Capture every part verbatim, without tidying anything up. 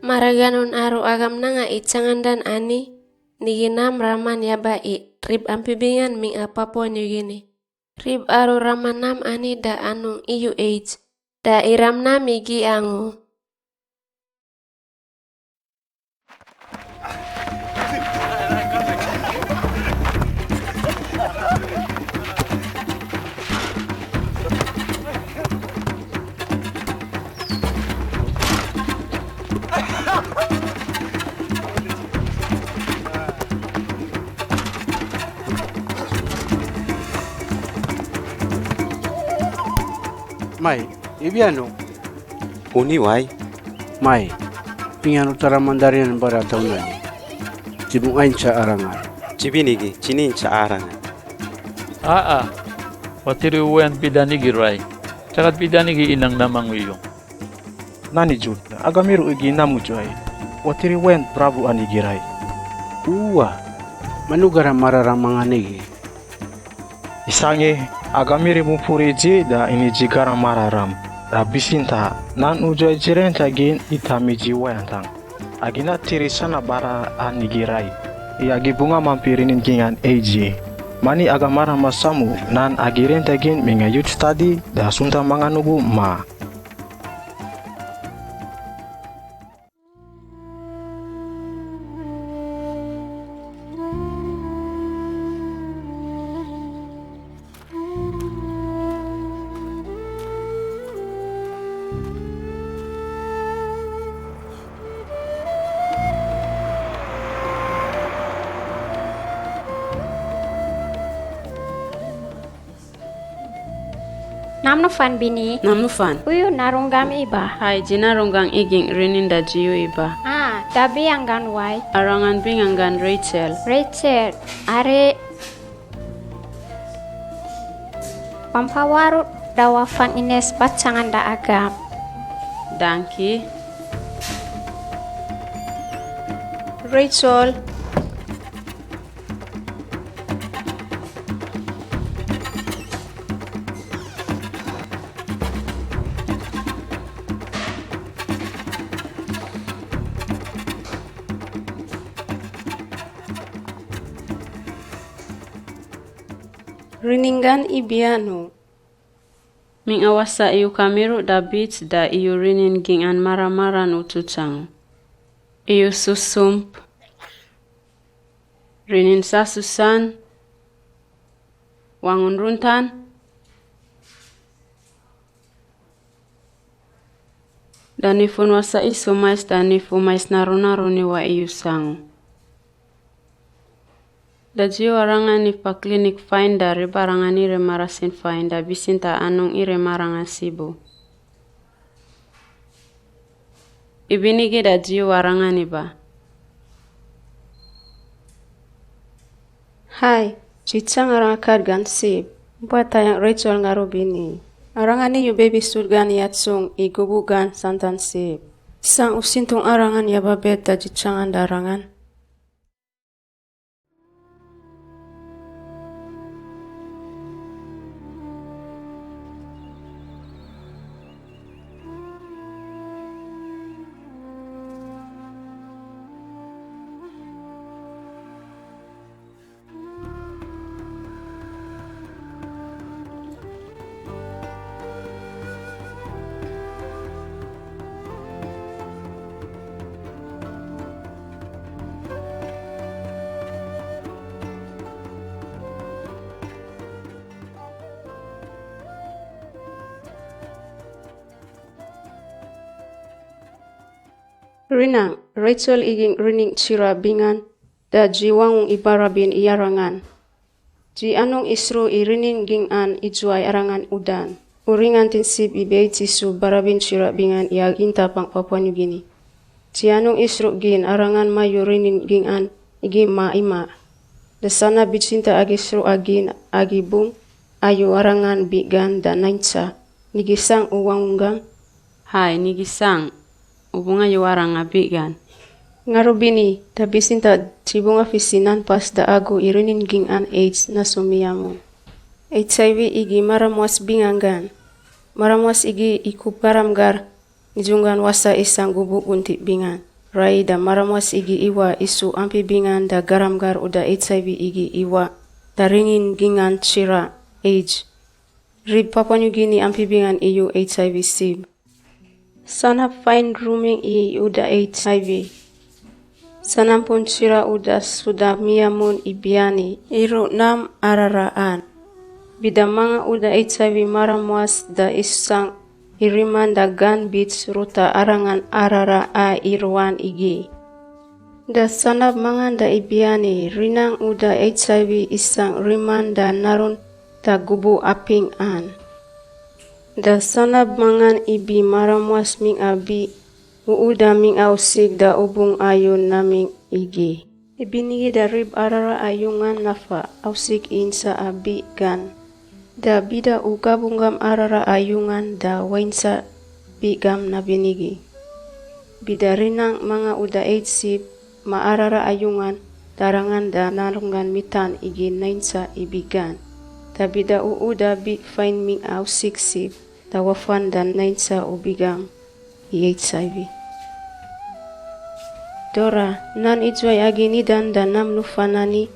Maraganun aru agam nanga i tsangandan ani, nigi nam raman yaba i rib ampi bingan ming'a Papua New Guinea. Rib aru raman nam ani da anung iu AIDS, da iram nam igi angu. Mai, ibi anu? Uni wai? Mai, ingan utara mandarian bara taunani. Tibung ain sa arangan. Tibinigi, cinin sa arangan. A'a, watiri uwen bidanigi rai. Cakat bidanigi inang namang uyung. Nani jut, agamiru igi namu juai. Watiri wen prabu anigi rai. Uwa, manugara mararam manganigi. Isangi, agamiri mupuri ji da ini ji garam mararam. Da bisinta, nan ujuai jirenta gin ita miji wayantang. Agina tiri sana bara anigi rai. I agi bunga mampiri nin gingan eji. Mani aga mara masamu, nan agi renta gin minga youth study, da sunta manganugu ma. Nam nufan bini. Nam nufan. Uyu narunggam iba. Hai, ji narunggang iging rinin da jiu iba. Ah, dabi anggan wai. Arangan bing anggan Rachel. Rachel, are. Pampawaru dawa fan ines bacangan da agam. Danki. Rachel. Rininggan ibianu. Mingawasa iu kamiru da bits da iu rinin gingan maramaran utucang. Iu susump. Rinin sasusan. Wangun runtan. Da nifun wasa isu mais da nifu mais naru-naru ni wa iu sangu. Da jiu arangan ipa klinik fain da riba arangan ire marasin fain da bisinta anung ire marangan sibu. Ibinigi da jiu arangan iba. Hai, jicang arangan kad gan sib. Buat tayang Rachel ngaru bini. Arangan iu baby sud gan yatsung igubu gan santan sib. Sang usintung arangan yaba bet da jicangan da arangan. Rinang, Rachel iging rining cira bingan, da ji wangung ibarabin iarangan. Ji anung isru i rinin gingan ijuai arangan udan. Uringan tinsib i bei Jisu barabin cira bingan ia inta pang Papua New Guinea. Ji anung isru gin arangan mayu rinin gingan igi ma ima. Da sana bicinta agi sru agin agi bung ayu arangan bigan da nainca. Nigi sang uwang unggang. Hai, nigi sang. Ubunga yu arang abi gan. Ngarubini, da bisinta cibunga fisi nan pas da agu irinin gingan AIDS na sumiamun. HIV igi maramuas bingan gan. Maramuas igi ikup garam gar, nijunggan wasa isang gubu gunti bingan. Rai da maram was igi iwaꞌ isu ampi bingan da garam gar uda H I V igi iwaꞌ da ringin gingan tsiraꞌ, AIDS. Rib Papua New Guinea ampi bingan iyu H I V sib. Sanab fain ruming i uda H I V. Sanab pun tsiraꞌ uda suda miyamun ibiani, iruꞌ nam araraꞌan. Bida manga uda H I V maram was da isang iriman da gan bits ruta arangan araraꞌ a iruan igi. Da sanab mangan da ibiani, rinang uda H I V isang riman da narun da gubuꞌ aping an. Da sanab mangan ibi maram was mingꞌa biꞌ, uꞌu da mingꞌa usik da ubung ayu naming igi. Ibinigi da rib araraꞌ ayungan nafa ausik insa a biꞌ gan. Da bida u gabunggam araraꞌ ayungan da wainsa biꞌ gam nabinigi. Bida rinang manga uda AIDS sib, ma araraꞌ ayungan, da arangan da narunggan mitan igi nainsa ibi gan. Da bida uꞌu da biꞌ fain mingꞌa usik sib, da wafan da nainsa ubi gam i H I V. Dora, nan idzuwai agi nidan da nam nufa nani,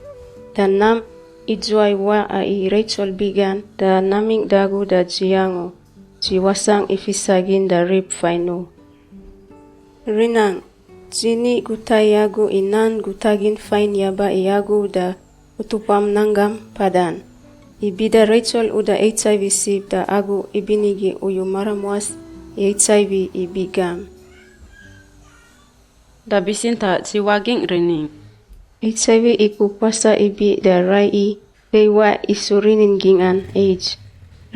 da nam idzuwai waꞌa i Rachel bigan, da namingꞌ dagu da dzi angu, dzi wasangꞌ ifisa gin da rib fain u. Rinang, dzi niꞌ guta i agu i nan guta gin fain yaba i agu da utupam nanggam padan. Ibida Rachel uda H I V sib da agu ibinigi uyu maram was i H I V ibi gam. Da bisintaꞌ dzi wagingꞌ riningꞌ. H I V iku pasa ibi da rai i, da iwaꞌ isu rinin gingan AIDS.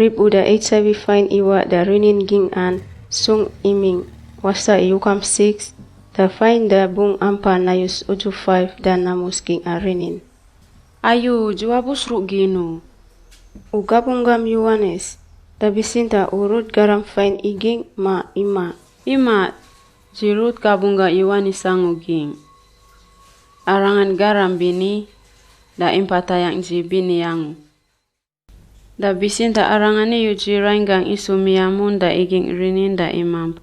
Rib uda H I V fain iwaꞌ da rinin gingan sung imingꞌ, wasa i ukam six, da fain da bung ampa nayus uju five da namus ginga rinin. Ayu, dzi wabus ruꞌ gin u. U gabunggam Yohanes, da bisintaꞌ u rut garam fain igingꞌ ma imaꞌ. Imaꞌ, dzi rut gabunggam Yohanes angu gingꞌ. Arangan garam bini, da impa tayangꞌ dzi bini angu. Da bisintaꞌ arangan iyu dzi rainggang isu miyamun da igingꞌ rinin da imamp.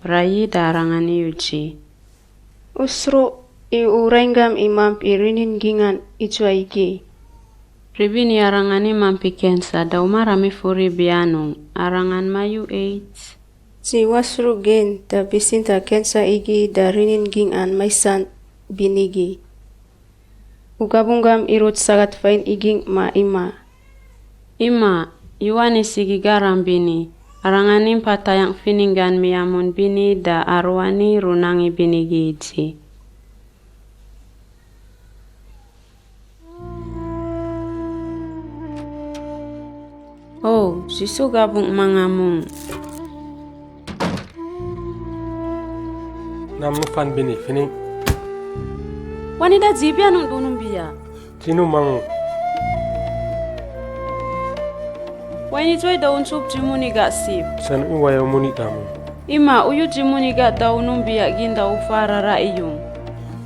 Rai da arangan iyu dzi. Usruꞌ i u rainggam imamp i rinin gingan idzuwai igi. Ribini arangan imamp i kensa da u maram ifuri bi anungꞌ, arangan mayu AIDS. Dzi wasruꞌ gen da bisintaꞌ kensa igi da rinin gingan maisan binigi. U gabunggam irut sagat fain igingꞌ ma imaꞌ. Imaꞌ, Yohanes igi garam bini, arangan impa tayangꞌ fininggan miyamun bini da aruani runang ibinigi i dzi. O, Jisu gabungꞌ manga mungꞌ. Nam nufan bini fini. Wani da dzi ibi anungꞌ da u numbiyaꞌ. Dzi numangꞌ. Wain idzuwai da u ntsup dzi muni gaꞌ sib. San iwai u muni da mungꞌ. Imaꞌ, uyu dzi muni gaꞌ da u numbiyaꞌ gin da u fara raꞌ iyungꞌ.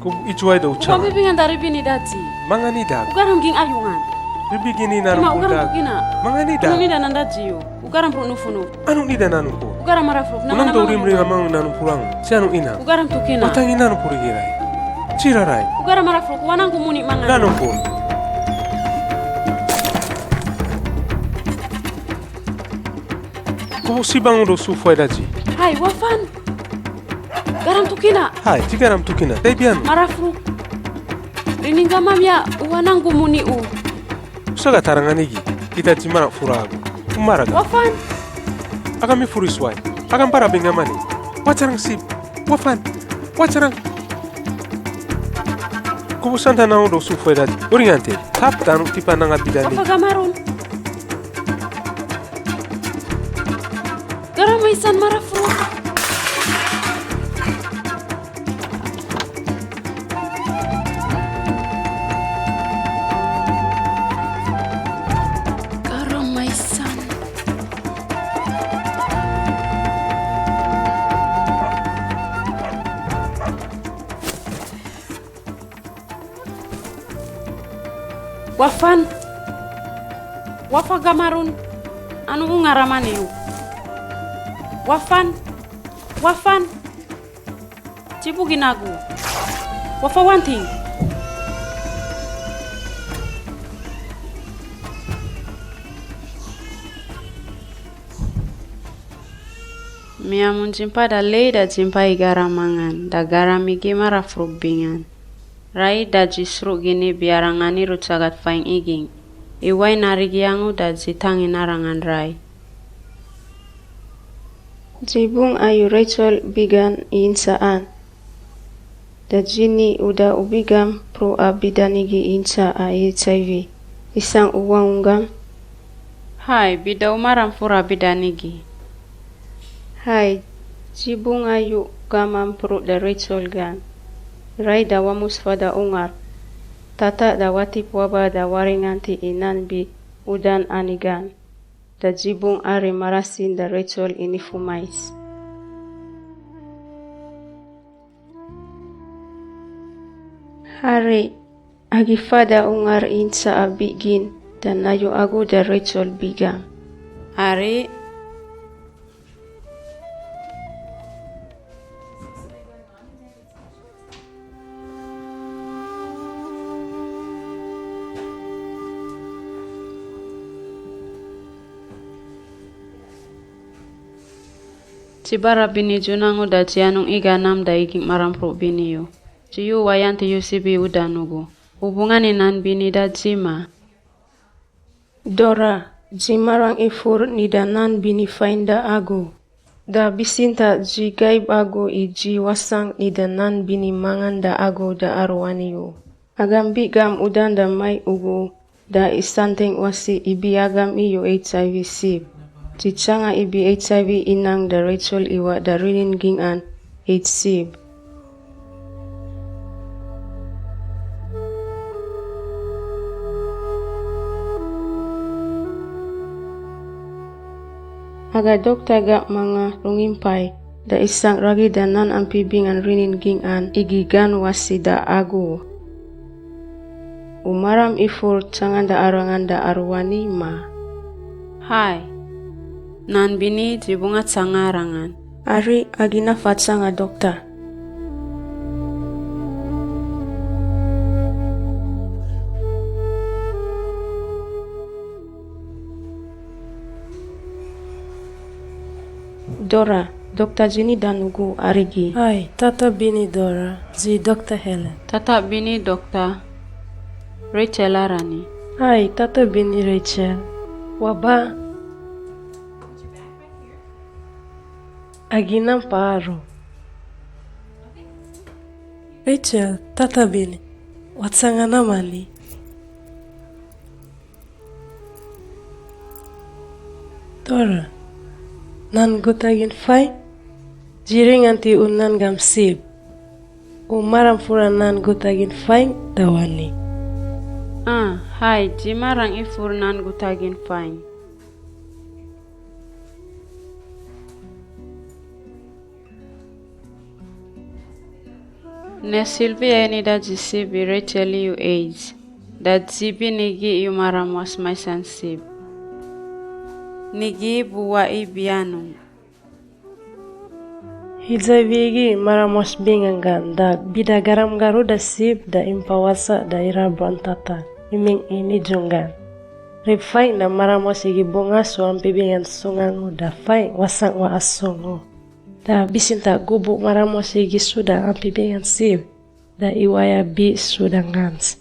Ku idzuwai da u tsa. Ku bibingan da ribini da dzi. Mangani da. U garam gin ayungan. Ribigini nanu. Imaꞌ, u garam tukina. Mangani da. Anungꞌ nida nan da dzi yu. U garam pruꞌ nufunu. Anungꞌ nida nanu ku. U garam marafruk. Unang da urim rira mangu nanu purang. Si anungꞌ ina. U garam tukina. Watangi nanu puri girai. Cira rai. U garam marafruk. Wanang ku muni mangan. Nanu ku. Ku si bangu do su fai da dzi. Hai, wafan. Garam tukina. Hai, dzi garam tukina. Dai bian. Marafruk. Rininggam amia, u wanang ku muni u. Usaga tarangan igi, kita dzi maram fura agu. Umara ga. Wafan. Agam ifuri suai. Agam bara bingamani. Wacarang sip. Wafan. Wacarang. Kubu santa nau do su fue da. Uring ante. Tap tanu tipa nanga bidani. Wafa gamarun. Garam isan marafruk. Garam maisan. Wafan. Wafa gamarun. Anu ungaramani u. Wafan. Wafan. Dzi bugin agu. Wafa wanting. Miamun dzi mpa da lei da dzi mpa i garam mangan, da garam igi marafruk bingan. Rai da dzi sruh gini biar angan iruh tsagat faing iging. Iwai narigi angu da dzi tangin arangan rai. Dzi bung ayu Rachel bigan i intsaan. Da dzi ni uda u bigam pruh a bidan igi i intsa a H I V. Isang u wangunggam. Hai, bida u maram fura bidan igi. Hai, dzi bung ayu gamam pruh da Rachel gan. Rai da wamus fada ungar. Tata da watip waba da waringanti i nan bi udan ani gan. Da dzi bung ari marasin da Rachel i nifu mais. Hari, agi fada ungar intsa a bigin, da nayu agu da Rachel bigam. Hari. Dzi bara bini dzi unang uda dzi anung iga nam da iging maram pruh bini yu. Dzi yu wayanti yu sibi uda nugu. Ubungan i nan bini da dzi ma. Dora, dzi marang ifur nida nan bini fain da agu. Da bisinta dzi gaib agu i dzi wasang nida nan bini mangan da agu da aruani yu. Agam bigam udan da mai ugu, da isanteng wasi ibi agam iyu H I V sib. Dzi tsanga ibi H I V inang da Rachel iwa da rinin gingan H sib. Aga dokta gak manga rungin pai, da isang ragi da nan ampi bingan rinin gingan igi gan wasi da agu. Umaram ifur tsangan da arangan da aruani ma. Hai. Nan bini dzi bunga tsanga arangan. Ari agi nafa tsanga dokta. Dora, dokta dzi ni da nugu arigi. Hai, tata bini Dora, dzi dokta Helen. Tata bini dokta Rachel arani. Hai, tata bini Rachel. Waba. Agi nampa aru. Rachel, tata bini. Watsanga namani. Dora, nan gutagin fain, dzi ringanti u nan gam sib. U maram fura nan gutagin fain da wani. Ah, hai, dzi marang ifur nan gutagin fain. Ne Sylvia ini da dzi sib i Rachel iyu age. Da dzi bini igi iyu maram was maisan sib. Nigi buwa i bianu. Hidza ibi igi maram was bingan gan da bida garam garu da sib da impa wasa da ira buan tata. Iming ini junggan. Rib fain da maram was igi bunga su ampi bingan sungangu da fain wasang wa asungu. Da bisinta gubu maram was igi suda ampi bingan sib. Da iwaya bi suda ngans.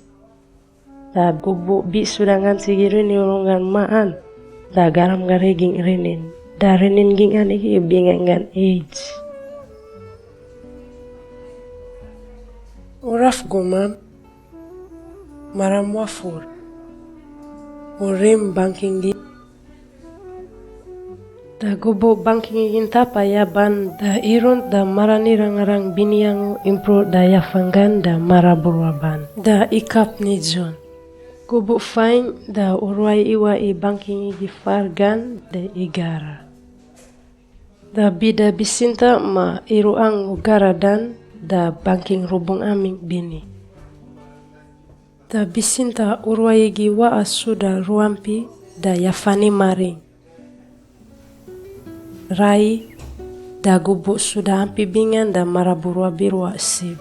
Da gubu bi suda ngans igi rini urungan maan. Da garam gari ging rinin. Da rinin ging anigi bingan gan age. Uraf gumam. Maram wafur. Urim bangking gi. Da gubu bangking igin tapa yaban da irunt da marani rangarang bini angu impru da yafanggan da maraburwaban. Da ikap ni jun. Gubu fain da urwai iwa i bangking igi fargan da igara. Da bida bisinta ma iru angu garadan da bangking rubung aming bini. Da bisinta urwa igi wa asuda ruampi da yafani maring. Rai, da gubuꞌ suda ampi bingan da marabur wabi ruaꞌ sib.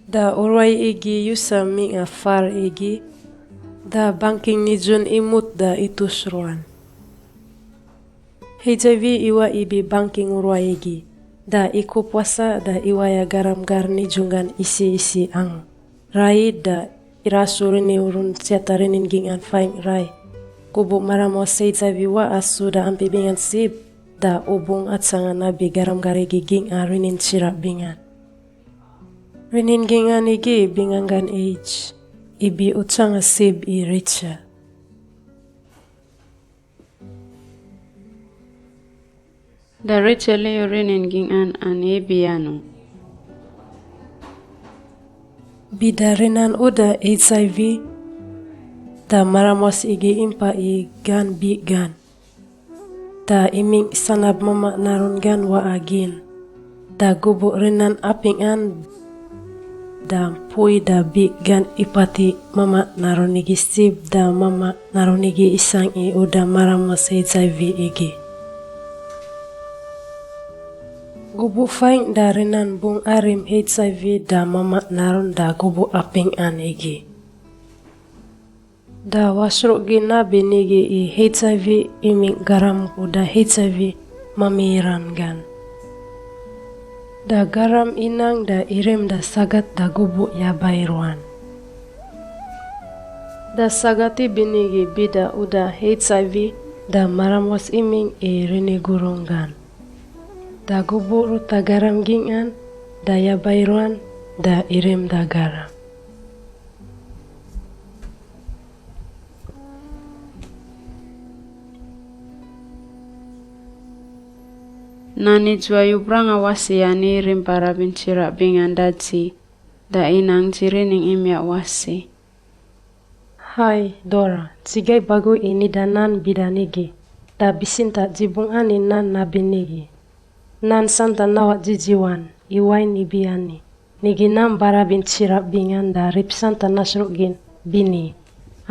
Da uruai igi yusa mingꞌa far igi, da bangking nijun imut da itus ruan. H I V iwaꞌ ibi bangking uruai igi, da ikup wasaꞌ da iwaya garam gar nijunggan isi isi angu. Rai da irasu rini urun siata rinin gingꞌan faingꞌ rai. Gubuꞌ maram was H I V waꞌa suda ampi bingan sib, da ubung atsanga nabi garam gar igi gingꞌa rinin siraꞌ bingan. Rinin gingꞌan igi binganggan H, ibi utsanga sib i Rachel. Da Rachel iyu rinin gingꞌan ani ibi anu. Bida rinan uda H I V, da maram was igi impa i gan biꞌ gan. Da imingꞌ sanab mamaꞌ narun gan waꞌa gin. Da gubuꞌ rinan apingꞌan da mpui da biꞌ gan ipati mamaꞌ narun igi sib da mamaꞌ narun igi isangꞌ i uda maram was H I V igi. Gubuꞌ faingꞌ da rinan bung arim H I V da mamaꞌ narun da gubuꞌ apingꞌan igi. Da wasruꞌ gin nabi nigi i H I V imingꞌ garam uda H I V mamiran gan. Da garam inang da irim da sagat da gubuꞌ yabai ruan. Da sagat ibinigi bida uda H I V da maram was imingꞌ i rini gurunggan. Da gubuꞌ ruta garam gingꞌan, da yabai ruan, da irim da garam. Nani juai ubranga wasi ani rim barabin siraꞌ bingan da dzi, da inang dzi rining imyaꞌ wasi. Hai, Dora, dzi gai bagu i nida nan bida nigi, da bisintaꞌ dzi bung ani nan nabi nigi. Nan santa nawaꞌ dzi dzi wan, i wain ibi ani. Nigi nam barabin siraꞌ bingan da rip santa nasruꞌ gin, bini.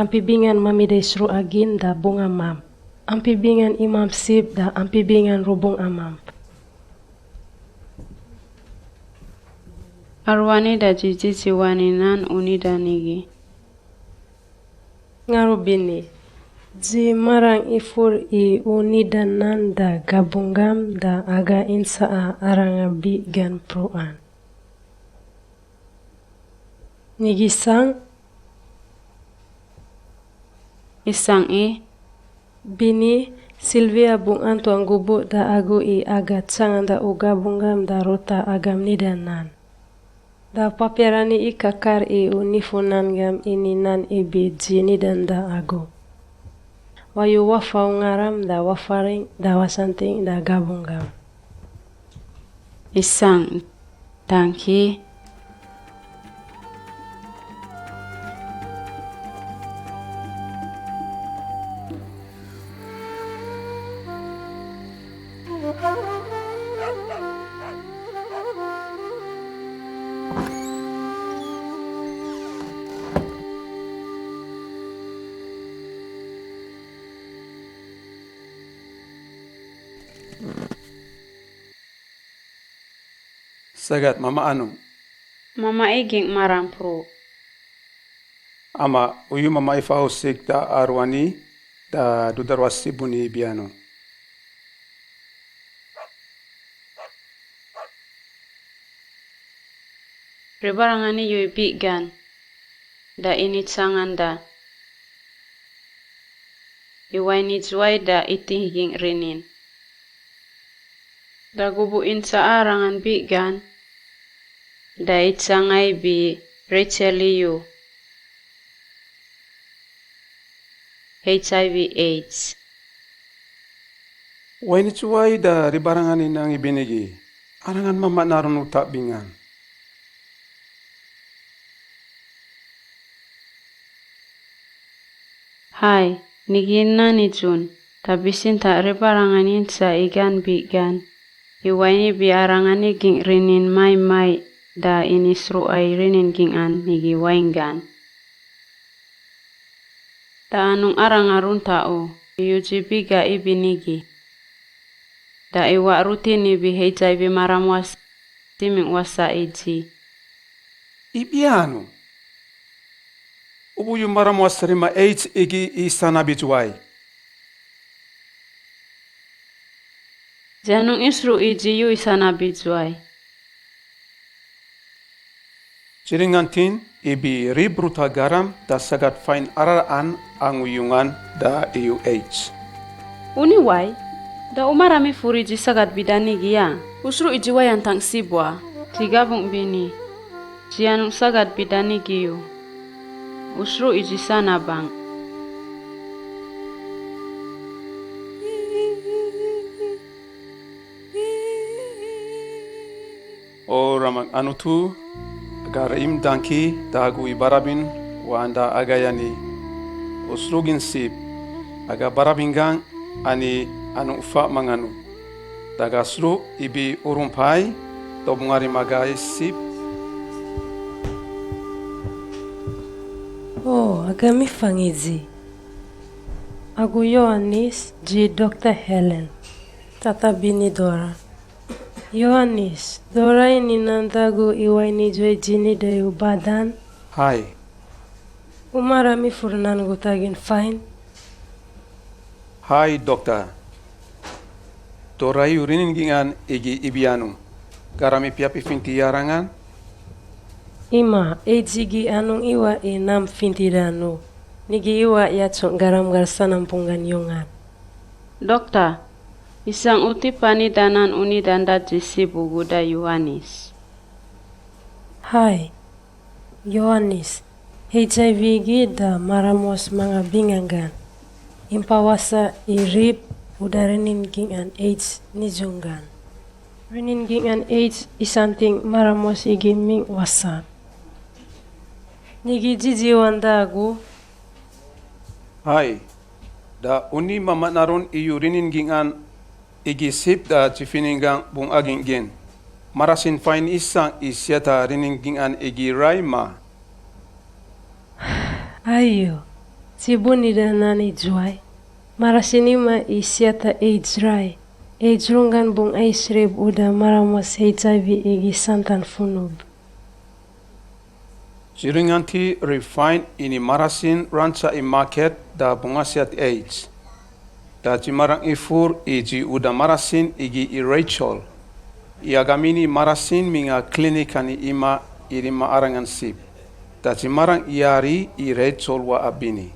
Ampi bingan mamida isruꞌa gin da bungꞌ amam. Ampi bingan imam sib da ampi bingan rubungꞌ amam. Aruani da dzi dzi dzi wani nan unida nigi. Ngaru bini, dzi marang ifur i unida nan da gabunggam da aga insaꞌa aranga biꞌ gan pruꞌan. Nigi sang? Isang i. Bini, Silvia bung antuang gubuꞌ da agu i aga tsanganda u gabunggam da ruta agam nida nan. Da papiarani i kakar i u nifu nan gam ini nan ibi dzi nidan da agu. Wayu wafa u ngaram da wafaring da wasanting da gabunggam. Isang, tangki. Sagat mamaꞌ anu. Mamaꞌ igingꞌ maram pruꞌ. Ama, uyu mamaꞌ ifa usik da aruani, da dudar wasi buni bianu. Ribarangan iyu ibiꞌ gan, da ini tsangan da. Iwain idzuwai da itingh gingꞌ rinin. Da gubuꞌ insaꞌa arangan biꞌ gan, da itsangai bi Rachel iyu, H I V AIDS. Wain idzuwai da ribarangan inang ibinigi, arangan mamaꞌ narun utaꞌ bingan. Hai, nigi nan idzun, da bisintaꞌ ribarangan insaꞌ i gan biꞌ gan. Iwain ibi arangan igingꞌ rinin mai mai da ini sruꞌa i rinin gingꞌan nigi wain gan. Da anungꞌ arangan runtaꞌ u, iyu dzi biga ibinigi. Da iwaꞌ rutin ibi H I V maram wasi imingꞌ wasaꞌ i dzi. Ibi anungꞌ? Ubu iyu maram wasi rima AIDS igi isanab idzuwai? Dzi anungꞌ isruꞌ i dzi iyu isanab idzuwai. Dzi ringantin ibi rib ruta garam da sagat fain araraꞌan angu yungan da iyu AIDS. U ni wai? Da u maram ifur i dzi sagat bida nigi a? U sruꞌ i dzi wai antangꞌ sib wa. Dzi gabungꞌ bini. Dzi anungꞌ sagat bida nigi u. U sruꞌ i dzi sanabangꞌ. O Ramangꞌ Anutu, aga reꞌim dangki da agu i barabin wa anda aga yani. U sruꞌ gin sib, aga barabin gangꞌ ani anungꞌ faꞌ mangan u. Da aga sruꞌ ibi urumpai, dobungarim aga i sib. O, aga mifang i dzi. Agu Yohanis, dzi Dokta Helen. Tata bini Dora. Yohanis, Dora ini nan da agu iwaꞌ ini dzuwai dzi ini da iyu badan? Hai. U maram ifur nan gutagin fain? Hai, Dokta. Dora iyu rinin gingꞌan igi ibi anungꞌ. Garam ipiap ifinti i arangan? Imaꞌ, AIDS igi anungꞌ iwaꞌ i nam fintidan u. Nigi iwaꞌ i atsungꞌ garam gar sanampunggan yungꞌan. Dokta, isangꞌ u tipa nidan nan u nidan da dzi sib ugu da Yohanis. Hai. Yohanis, HIV igi da maram wasi manga bingangan. Impa wasaꞌ i rib uda rinin gingꞌan AIDS nidzunggan. Rinin gingꞌan AIDS isantingꞌ maram wasi igi imingꞌ wasaꞌ. Nigi dzidzi iwan da agu? Hai, da u ni mamaꞌ narun iyu rinin gingꞌan igi sib da dzi finingangꞌ bungꞌ agingꞌ gin. Marasin fain isangꞌ i siata rinin gingꞌan igi rai ma? Ayu, dzi buni da nan idzuwai. Marasin imaꞌ i siata AIDS rai. AIDS runggan bungꞌ ais rib uda maram wasi HIV igi santan funub. Dzi ringanti rib fain ini marasin rantsaꞌ i maket da bungꞌ asiat AIDS. Da dzi marangꞌ ifur i dzi uda marasin igi i Rachel. I agam ini marasin mingꞌa klinik ani imaꞌ i rima arangan sib. Da dzi marangꞌ iyari i Rachel waꞌa bini.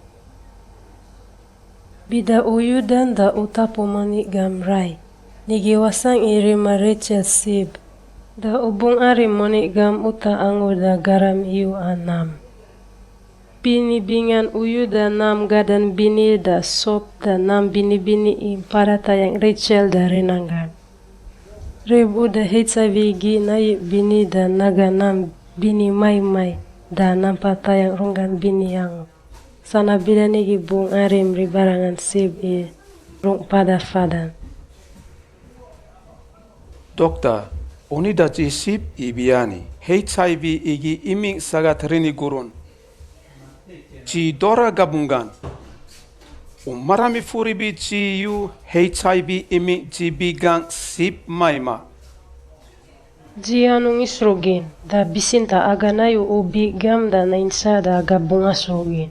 Bida u yudan da u tapu moniꞌ gam rai. Nigi wasangꞌ i rima Rachel sib. Da u bungꞌ arim moniꞌ gam uta angu da garam iyu anam. Bini bingan u yuda nam gadan bini da sop da nam bini bini i mpada tayangꞌ Rachel da rinanggan. Rib uda HIV igi nayiꞌ bini da naga nam bini maimai da nampa tayangꞌ runggan bini angu. Sanab bida nigi bungꞌ arim ribarangan sib i rungꞌ pada fadan. Dokta, u ni da dzi sib ibi ani. HIV igi imingꞌ sagat rini gurun. Dzi Dora gabunggan. U maram ifur ibi dzi iyu HIV imingꞌ dzi bigangꞌ sib maimaꞌ. Dzi anungꞌ isruꞌ gin, da bisintaꞌ aga nayu u bigam da nainsa da aga bungꞌ asruꞌ gin.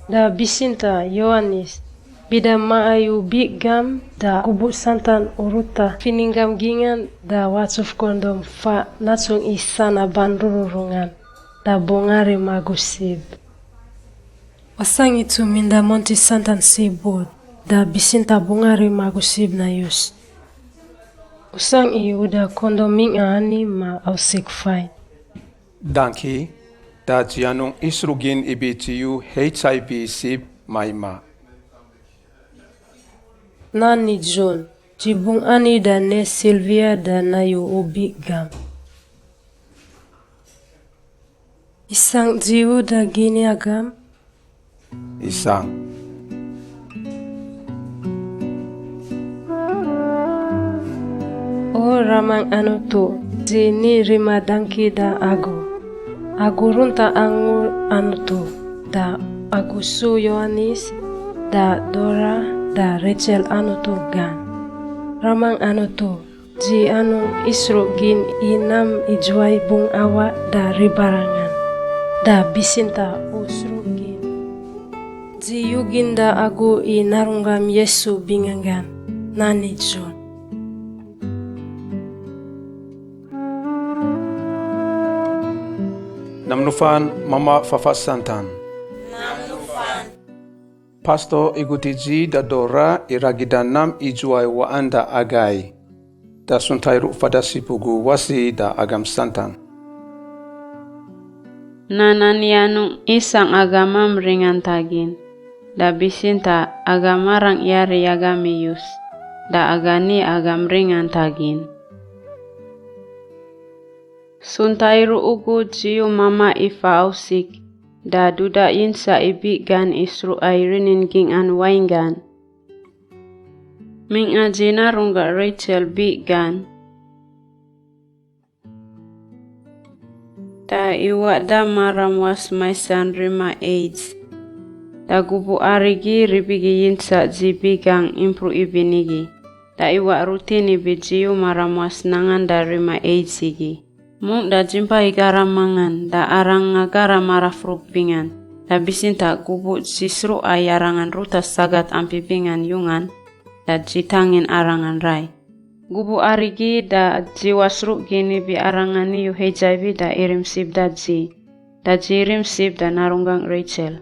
Da bisintaꞌ Yohanis, bida maꞌa i u bigam da gubuꞌ santan uruta finingam gingan da watsuf kondom faꞌ natsungꞌ i sanaban rururungan da bungꞌ arim agu sib. Wasangꞌ i tsumin da monti santan sib ud, da bisintaꞌ bungꞌ arim agu sib nayus. Usangꞌ i uda kondom mingꞌa ani ma ausik fain. Dangki, da dzi anungꞌ isruꞌ gin ibi dzi iyu HIV sib maimaꞌ. Nan nidzun, dzi bungꞌ ani da ne Silvia da nayu u bigam. Isangꞌ dzi uda gini agam? Isangꞌ. O Ramangꞌ Anutu, dzi ni rima dangki da agu. Agu runtaꞌ angu Anutu, da agu su Yohanis, da Dora da Rachel Anutu gan. Ramang Anutu, dzi anungꞌ isruꞌ gin i nam idzuwai bungꞌ awaꞌ da ribarangan, da bitsintaꞌ u sruꞌ gin. Dzi yugin da agu i narunggam Yesu binganggan, nan nidzun. Nam nufan mamaꞌ fafaꞌ santan. Nam nufan. Pastor iguti dzi da Dora ira gida nam idzuwai waꞌan da agai. Da suntai ruꞌ fada sip ugu wasi da agam santan. Nan ani anungꞌ isangꞌ agamam ringanta gin, da bitsintaꞌ agam arangꞌ yari agami yus, da aga ni agam ringanta gin. Suntai ruꞌ ugu dzi u mamaꞌ ifa ausik, da dudaꞌ yinsaꞌ i biꞌ gan isruꞌ ai rinin gingꞌan wainggan. Mingꞌa dzi narunggaꞌ Rachel biꞌ gan. Da iwaꞌ da maram was maisan rima AIDS. Da gubuꞌ arigi ribigi yinsaꞌ dzi bigangꞌ impruꞌ ibinigi. Da iwaꞌ rutin ibi dzi u maram was nangan da rima AIDS igi. Mungꞌ da dzimpai garam mangan, da aranga garam arafruk bingan. Da bitsintaꞌ gubuꞌ dzi sruꞌ ai arangan ruta sagat ampi bingan yungan, da dzi tangin arangan rai. Gubuꞌ arigi da dzi wasruꞌ gin ibi arangan iyu HIV da irim sip da dzi, da dzi irim sip da narunggangꞌ Rachel.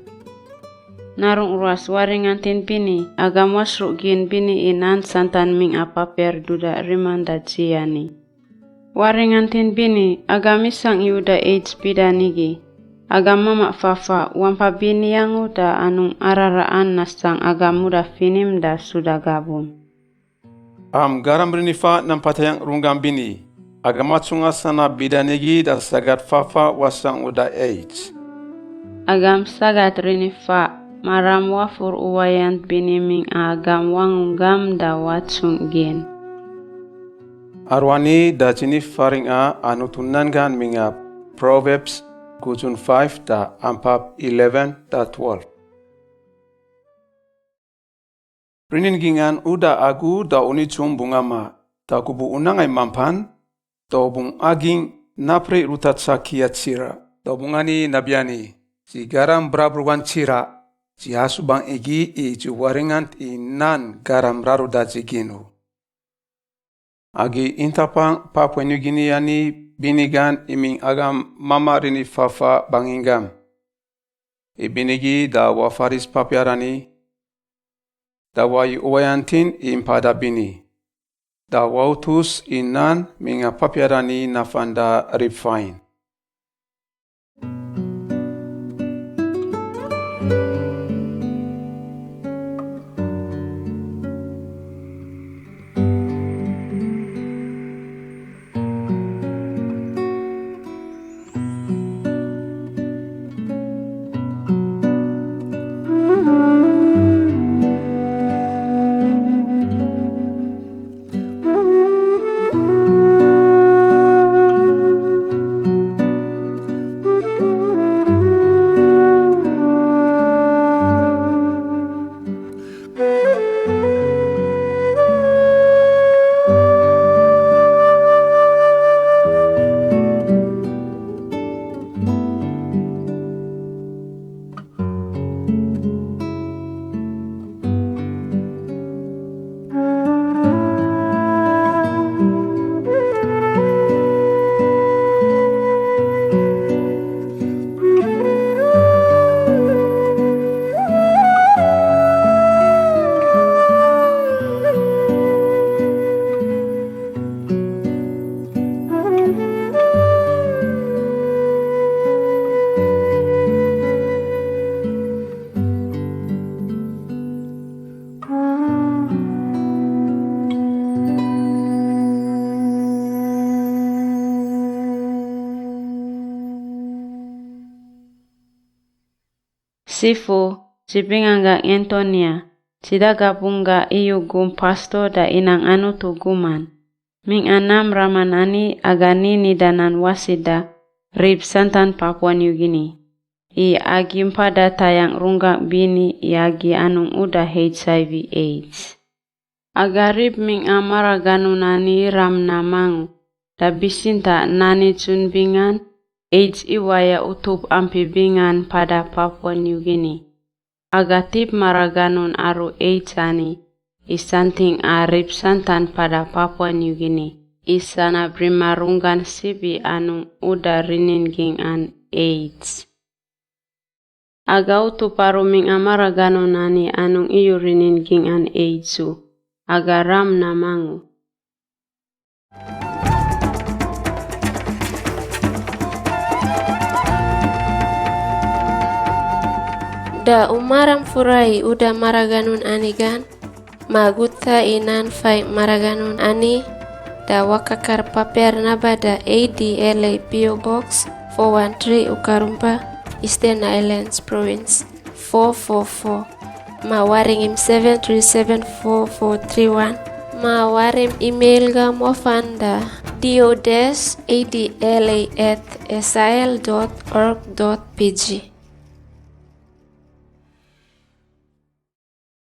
Narungꞌ ruas waringantin bini, agam wasruꞌ gin bini i nan santan mingꞌa papiar dudaꞌ riman da dzi ani. Waringantin bini, agam isangꞌ iyu da AIDS bida nigi. Agam mamaꞌ fafaꞌ, wampa bini angu da anungꞌ araraꞌan nasangꞌ agam uda finim da suda gabum. Am garam rinifaꞌ nam patayangꞌ runggam bini, agam atsungꞌa sanab bida nigi da sagat fafaꞌ wasangꞌ uda AIDS. Agam sagat rinifaꞌ, maram wafur uwayant bini mingꞌa agam wangunggam da watsungꞌ gin. Aruani da dzi ni faringꞌa Anutu nanggan mingꞌa Proverbs gudzun five da ampap eleven da twelve. Rinin gingan uda agu da u nidzun bungꞌ amaꞌ, da gubuꞌ u nangai mampan, da u bungꞌ agingꞌ napri ruta tsakiya tsiraꞌ, da u bungꞌ ani nabiani, dzi garam brabrugan tsiraꞌ, dzi asubangꞌ igi i dzi waringant i nan garam raruda dzi gin u. Agi intapangꞌ Papua New Guinea ani binigan imingꞌ agam mamaꞌ rini fafaꞌ banginggam. Ibinigi da wafaris papiar ani, da wai uwayantin i mpada bini, da wautus i nan mingꞌa papiar ani nafan da rib fain. Sifu, dzi binganggangꞌ Antonia, dzi da gabunggaꞌ iyu gum pastor da inang Anutu guman. Mingꞌa nam raman ani aga ni nidanan wasi da rib santan Papua New Guinea. i agi mpada tayangꞌ runggangꞌ bini i agi anungꞌ uda H I V AIDS. Aga rib mingꞌa maraganun ani ram namangꞌ, da bisintaꞌ nani dzun bingan, AIDS iwayaꞌ utup ampi bingan pada Papua New Guinea. Aga tip maraganun aru AIDS ani, i santingꞌ a rib santan pada Papua New Guinea, i sanab rima runggan sib i anungꞌ uda rinin gingꞌan AIDS. Aga utup aru mingꞌa maraganun ani anungꞌ iyu rinin gingꞌan AIDS u, aga ram namangꞌ u. Da u maram fura i uda maraganun ani gan, ma gutsa i nan faingꞌ maraganun ani, da wakakar papiar naba da A D L A P O Box four one three Ukarumpa, Eastern Highlands Province, four four four. Ma waringim seven three seven four four three one. Ma warim email ga mofan da D O dash A D L A at S I L dot org dot P G.